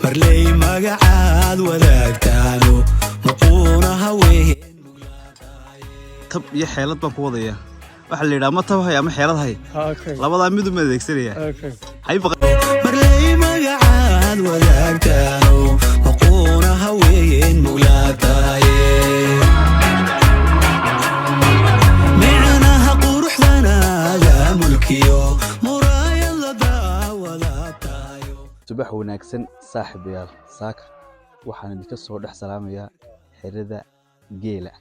Marley magacaad wadaagtaano muquuna haween. Tab iyo xeelad baan ku wadayaa. Waxaa la yidhaha ma tab hay ama xeelad hay. Labadaa miduma adeegsanaya. Hay. Marley magacaad wadaagtaano muquuna haween muglaataye, micnaha quruxdanaada mulkiyo muraayad la daawada tahayo. Subax wanaagsan, saaxiibayaal. Saaka waxaan idinka soo dhex salaamayaa xerada geela.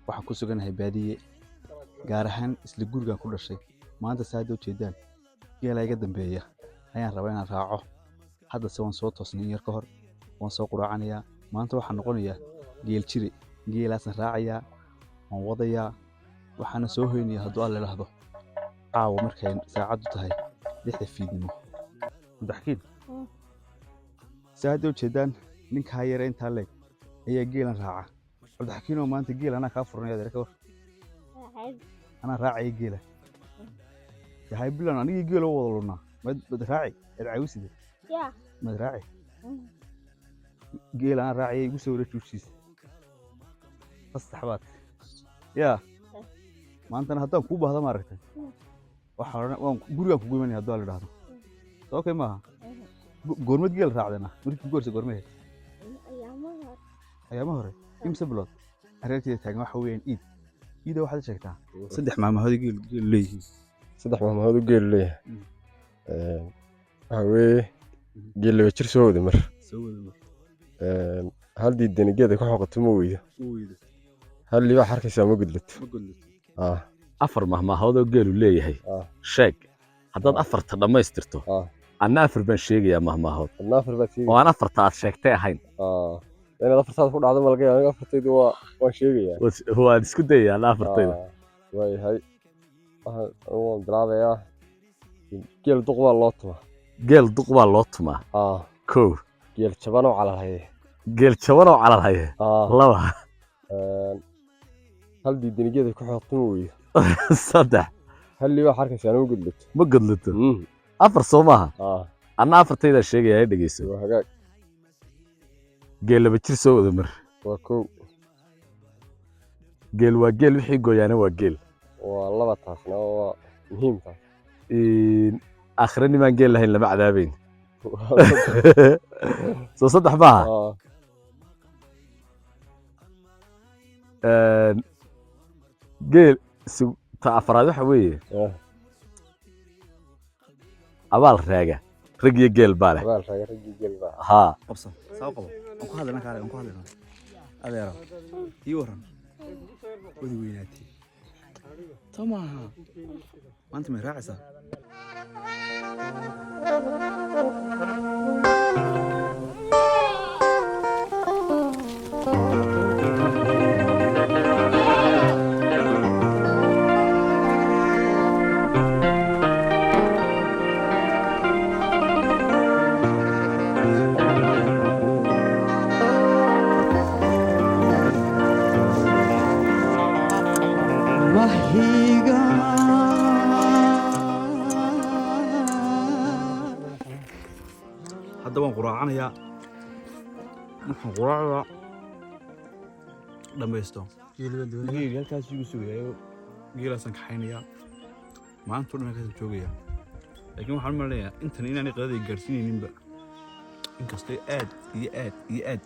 Waxaan ku suganahay baadiye, gaar ahaan isla gurigaan ku dhashay. Maanta saada ujeedaan geela iga dambeeya ayaan rabaa inaan raaco. Haddase waan soo toosnay in yar ka hor, waan soo quraacanayaa. Maanta waxaan noqonayaa geel jire. Geelaasaan raacayaa, waan wadayaa, waxaana soo hoynayaa, hadduu Alle idhaahdo, caawa markay saacaddu tahay 6da fiidnimo. Madaxkiin, saa hadda ujeedaan ninkaa yare intaa leeg ayaa geelan raaca. Cabdixakiinoo, maanta geel anaa kaa furanaya. Adeer, ka war, anaa raacaya geela yahay bilan. Anigii geela u wada lunnaa. Mad raaci eed caawiside? Mad raaci geel? Anaa raacaya, igu soo wareeji ushiisa. Fastax baad yaa. Maantana haddaan kuu baahdo, maaragtay, waxaa odhan waan gurigaan kugu imanaya, hadduu Alla idhaahdo. Soo okay maaha? Goormad geel raacdana markii kugu horse goormee? Ayaama hore. Imse bilood hareerteeda taagan waxa weeyaan Iid. Iida, waxaad sheegtaa saddex maamahood geel leeyihiin. Saddex maamahood u geelu leeyahay. Waxaa weeye geel laba jir soo wada mar. Soo wada mar. Hal diidani geeda ku xoqato ma weydo. Ma weydo. Hal libaax arkaysaa ma gudlato. Ma godlato. Afar mahmaahood oo geelu leeyahay sheeg. Haddaad afarta dhammaystirto, anna afar baan sheegayaa mahmaahood. Adna afar baad sheegi. Oo aan afarta aad sheegtay ahayn. Inaad afartaada ku dhacdo ma laga yaaba. Aniga afartaydu waan sheegayaa. Waan isku dayayaa anna afartayda. Waayahay, waxaan anigu waan bilaabayaa. Geel duq baa loo tumaa. Geel duq baa loo tumaa. Kow. Geel jabanoo calal haye. Geel jabanoo calal haye. Laba. Hal diidani geeda ku xoqato ma weydo. Saddex. Hal libaax arkaysaa ma gudlato. Ma godlato. Afar soo maaha? Anna afartaydaa sheegayaa, ee dhegeyso. Waa hagaag. Geel laba jir soo wada mar. Waa kow. Geel waa geel, wixii gooyaana waa geel. Waa laba, taasna waa muhiim taas. Aakhire nimaan geel lahayn lama cadaabeyn. Soo saddex maaha? Geel ta afraad waxa weeye abaal raaga rag iyo geel baa leh. Abaal raaga raggii geel baa. Haa. Qabso, saa qabo. Waan ku hadlaynaa, kaale, waan ku hadlaynaa. Adeero, ii waran. Wadi weynaatay soo maaha? Maanta may raacaysaa? Hadda waan quraacanayaa. Markaan quraacda dhammaysto, geeli halkaas igu sugayayo, geelaasaan kaxaynayaa. Maanta o dhan halkaasaan joogayaa, laakiin waxaan u maleynayaa intan inaanay qadada gaarsiinayninba, inkastoo aad iyo aad iyo aad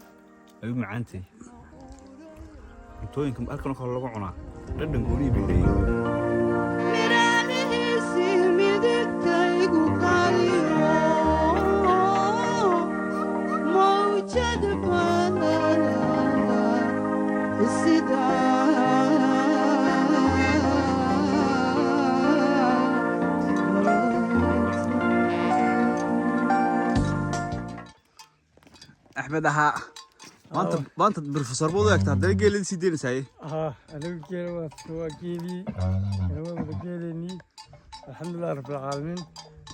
ay u macaantahay. Cuntooyinka halkan oo kale lagu cunaa dhadhan goonihi bay leeyihiin. Midhahiisii midigtaygu qariyo, mawjad badan sida. Axmed ahaa, maanta professor baad u egtaa. Haddana geelidii sii deynaysaye. Haa, anigu geela waa geelii, waa wada geelaynii. Alxamdulilah rabbilcaalamiin.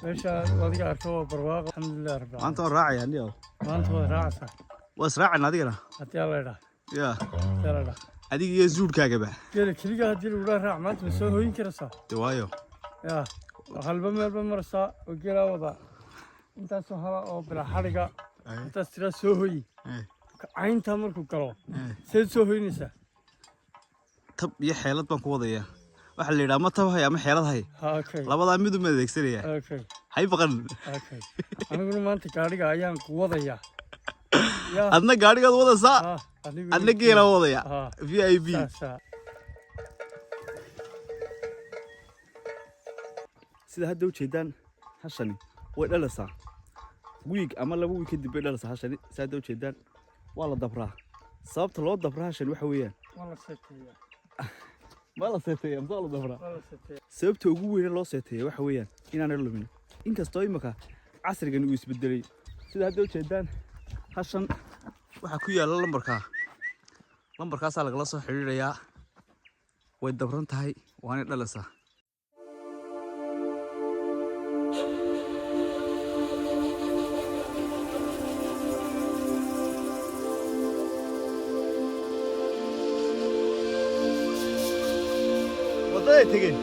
Meesha adiga arko waa barwaaqo. Alxamdulilah rabbilcaalamiin. Maanta waan raacaya niyow. Maanta waad raacaysaa. Waa israacayna adigana. Haddii Alla idhaa. Ya. Haddii Alla idhaa. Adiga iyo zuudhkaagaba. Geela keliga haddii lagu dhaa raac maanta, ma soo hoyin karaysaa? De waayo. Ya, halba meelba maraysaa oo geelaa wadaa. Intaasoo hala oo bilaa xadhiga intaas tiraa soo hoyi. Cayntaa markuu galo, seed soo hoynaysaa? Tab iyo xeelad baan ku wadayaa. Waxaa la yidhaha ma tab hay ama xeelad hay. Okay. Labadaa mid uma adeegsanayaa. Okay. Hay baqan. Okay, aniguna maanta gaadhiga ayaan ku wadayaa ya. Adna gaadhigaad wadaysaa. Anigu. Adna geelaa wadaya. VIP. Saasaa. Sida hadda ujeedaan, hashani way dhalaysaa wiig ama 2 wiig kadib bay dhalaysaa hashani. Sida hadda ujeedaan, waa la dabraa. Sababta loo dabraa hashani waxa weeyaan Waa la seeteeyaa. Ma la seeteeya mise waa la dabraa? Waa la seeteeyaa. Sababta ugu weyne loo seeteeya waxa weeyaan inaanay lumin, inkastoo imika casrigan uu isbedelay. Sida hadda ujeedaan, hashan waxaa ku yaalla lambarkaa. Lambarkaasaa lagala soo xidhiidhayaa. Way dabran tahay, waanay dhalaysaa. Waddaday tegeen.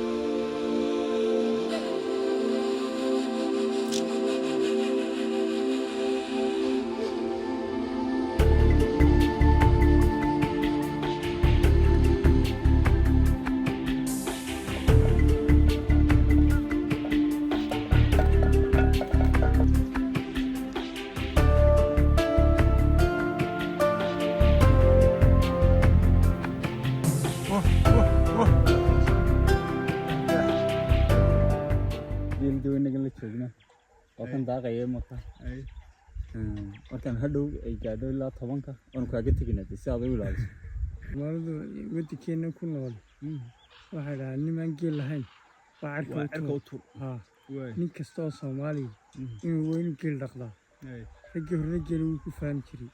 Geelida weynagan la joogna waa kan daaqaya marka. Markaan hadhow ay gaadho ilaa 10-ka waanu kaaga teginaa dee si aad u ilaaliso. Soomaalidu wadankeena ku nool waxay dhahaan nimaan geel lahayn waa waa cirka cirka u u tur. Ha, nin kasta oo Soomaaliya inuu weynu geel dhaqdaa. Raggii horena geela wuu ku faani jiray,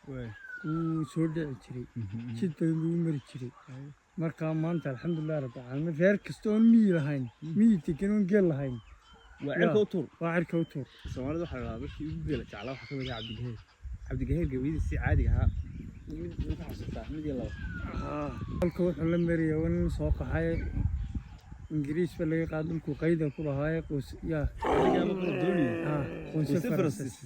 wuu soo dhici jiray, jid badan buu u mari jiray. Marka maanta, alxamdulilah rabbil caalamiin, reer kasta oon miyi lahayn, miyi degan oon geel lahayn, waa cirka u tur. Waa cirka u tur. Soomaalida waxaa la dhahaa dadkii ugu geela jeclaa waxaa ka mid ah Cabdigaheer. Cabdigaheer gabayadiisii caadiga ahaa mid ma ka xasuustaa, mid iyo laba? Halka wuxuu la maraya waa nin soo qaxay, Ingiriis ba laga qaad dhulku qayda ku lahaaye qoys yaa. Adigaaba qalab doonaya. Qoyse Qoyse Faransiis. Faransiis.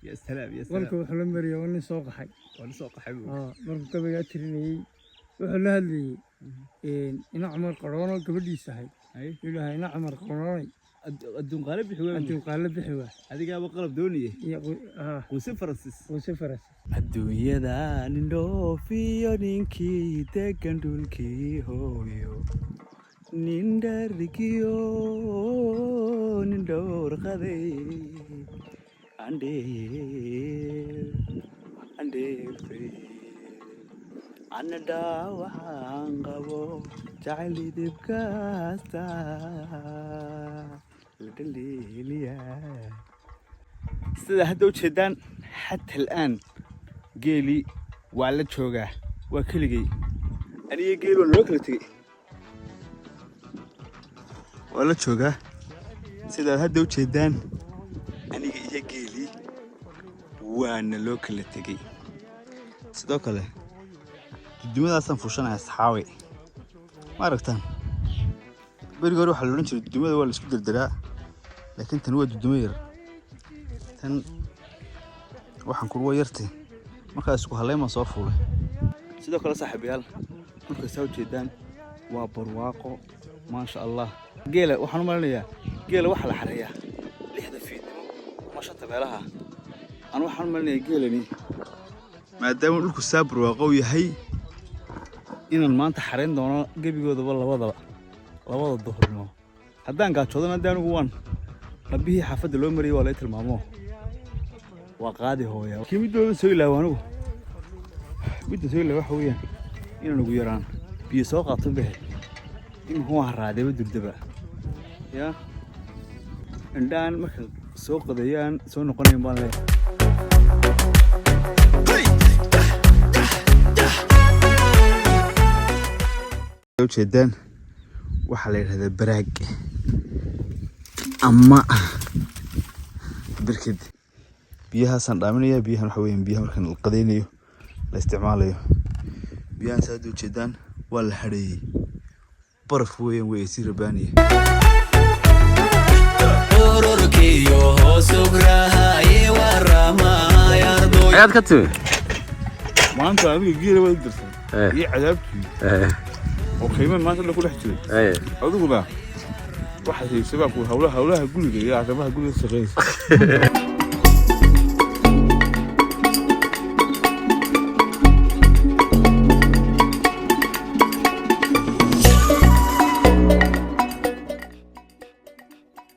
Ya salaam, ya Walka salaam. wuxuu la maraya waa nin soo qaxay. Waa la soo qaxay buu. Markuu gabaygaa tirinayey wuxuu la hadlayey ina Cumar Qaroono gabadhiisa ahay. Wuxuu lahaa, ina Cumar Qaroonay, Adduun qaale bixi waa. Adduun qaala bixi waa. Adigaaba qalab doonaya. Iyo qoyse Faransiis. Qoyse Faransiis. Adduunyada nin dhoofiyo, ninkii degan dhulkii hooyo, nin dhargiyo, nin dhowr qaday andheertay, ana dhaawacaan qabo jacayl idibkaasta la dhaliiliya. Sida hadda ujeedaan, xata al'aan geelii waa la joogaa, waa keligay. Aniga geel waa naloo kala tegey, waa la joogaa. Sidaad hadda ujeedaan, aniga iyo geelii waana loo kala tegey. Sidoo kale dudumadaasaan fuushanaya, saxaaway. Ma aragtaan? Berigi hore waxaa la odhan jiray dudumada waa la isku deldelaa, laakiin tan waa dudumo yar. Tan waxaan kuri waa yartay, markaa isku halleyn soo fuulay. Sidoo kale, saaxiibayaal, dhulka saa ujeedaan waa barwaaqo, maasha Allah. Geela waxaan u malinayaa, geela waxaa la xareeyaa 6da fiidnimo ama 5ta meelaha. Anu waxaan u malinayaa geelani, maadaama dhulku saa barwaaqo u yahay, inaan maanta xareyn doono gebigoodaba labadaba, 2da duhurnimo. Haddaan gaajoodana dee anigu waan dhabbihii xaafadda loo marayay waa lay tilmaamo, waa qaadi hooya. Kii mid walba soo ilaawo, anigu midda soo ilaawo waxa weeyaan inaan ugu yaraan biyo soo qaato behe. Imika waan haraadeeba durdaba ya indhaan marka soo qadeeyaan soo noqonayan baan leeyahay. Ujeedaan waxaa la yidhahdaa baraag ama birkid. Biyahaasaan dhaaminaya. Biyahan waxa weeyaan biyaha markaan la qadaynayo la isticmaalayo. Biyahan saad ujeedaan waa la hadheeyey, baraf weeyaan, way sii rabaaniya. Ururkiyo hosugraha ii waramay ardoy. Ayaad ka timi? Maanta adiga geela waad dirtay iyo cadaabtii oo qiime maanta la ku dhex jiray. Adiguna waxaad haysay baa ku hawlaha guriga iyo arrimaha guriga shaqeynaysa.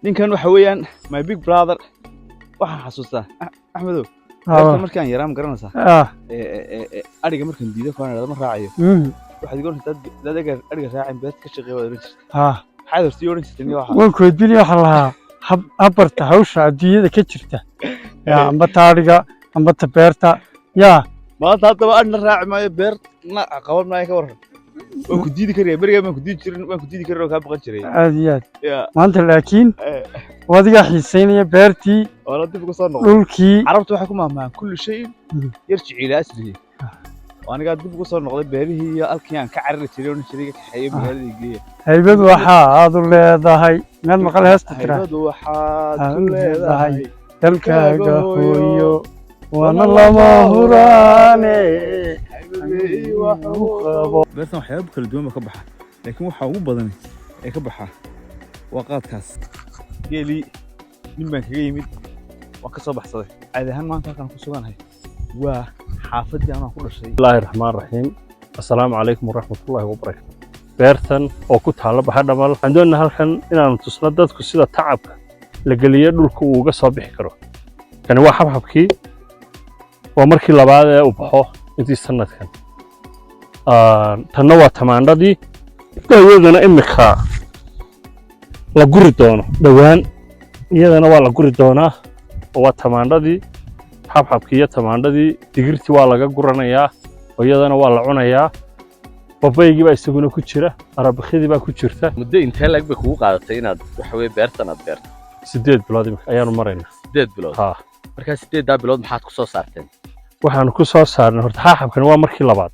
Ninkan waxa weeyaan my big brother. Waxaan xasuustaa, Axmedow, beerta markaan yaraa, ma garanaysaa, adhiga markaan diido kaan idhahdo ma raacayo, waxaad iga oran jirtay, dad adhiga raacin, beerta ka shaqeeya, waad oran jirtay. Maxaad hortii oran jirtay niyo waxa? Waan koodbini, waxaa lahaa ha barta hawsha adduunyada ka jirta, yaa amba taadhiga amba ta beerta yaa. Maanta haddaba adhina raaci maayo, beerna qaban maayo. Ka warran, waan ku diidi karaya berigaa, baan ku diidi jirin, waan ku diidi karin oo kaa baqan jiray. Aad iyo aad. Ya. Maanta laakiin waa adigaa xiisaynaya beertii. Waala dib uga soo noqday. Dhulkii. Carabtu waxay ku mahmahaan kullu shayin yarjicu ilaa aslihi. Anigaa dib ugu soo noqday beerihii iyo halkii aan ka carari jiray, oran jiray iga kaxeeyo magaalada geeya. Haybad waxaad u leedahay meel maqal heesta tiraa. Haybadu waxaad Aad ku leedahay dalkaaga hooyo, waana lama huraane. Beertan waxyaabo kala duwan baa ka baxa, laakiin waxa ugu badan ee ka baxa waa qaadkaas. Geelii nin baan kaga yimid, waan ka soo baxsaday. Caadi ahaan maanta halkaan ku suganahay waa xaafaddii anaa ku dhashay. Bismillaahi raxmaan raxiim. Assalaamu calaykum waraxmatullaahi wabarakaatu. Beertan oo ku taalla Baxadhamal, waxaan doonaynaa halkan inaanu tusno dadku sida tacabka la geliyo dhulka uu uga soo bixi karo. Kani waa xabxabkii, waa markii labaad ee uu baxo intii sanadkan. Tanna waa tamaandhadii, iyadana imika la guri doono dhowaan, iyadana waa la guri doonaa oo waa tamaandhadii, xabxabkii iyo tamaandhadii. Digirtii waa laga guranayaa oo iyadana waa la cunayaa. Babaygii baa isaguna ku jira, arabakidii baa ku jirta. Muddo intee lag bay kugu qaadatay inaad waxa weye beertan aad beerto? 8 bilood imika ayaanu maraynaa. 8 bilood? Haa. Markaa 8-daa bilood maxaad ku soo saarteen? Waxaanu ku soo saarnay horta xaaxabkani waa markii labaad.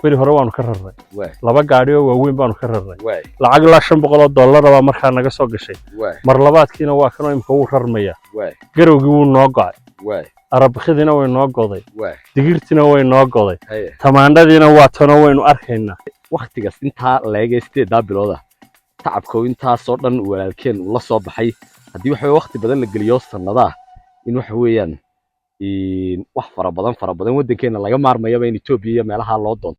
Beri hore waanu ka rarnay. Laba gaadhi oo waaweyn baanu ka rarnay. Lacag ilaa $500 baa markaa naga soo gashay. Mar labaadkiina waa kanoo imika wuu rarmayaa. Garowgii wuu noo go'ay. Arabakhidiina way noo goday. Digirtiina way noo goday. Tamaandhadiina waa tanoo waynu arkaynaa. Waktigaas intaa leegee 8-daa bilooda tacabka intaasoo dhan walaalkeen uu la soo baxay, haddii waxa weye waqti badan la geliyo sannadaa, in waxa weeyaan wax fara badan fara badan waddankeena laga maarmayaba in Etoobiya iyo meelaha loo doonto.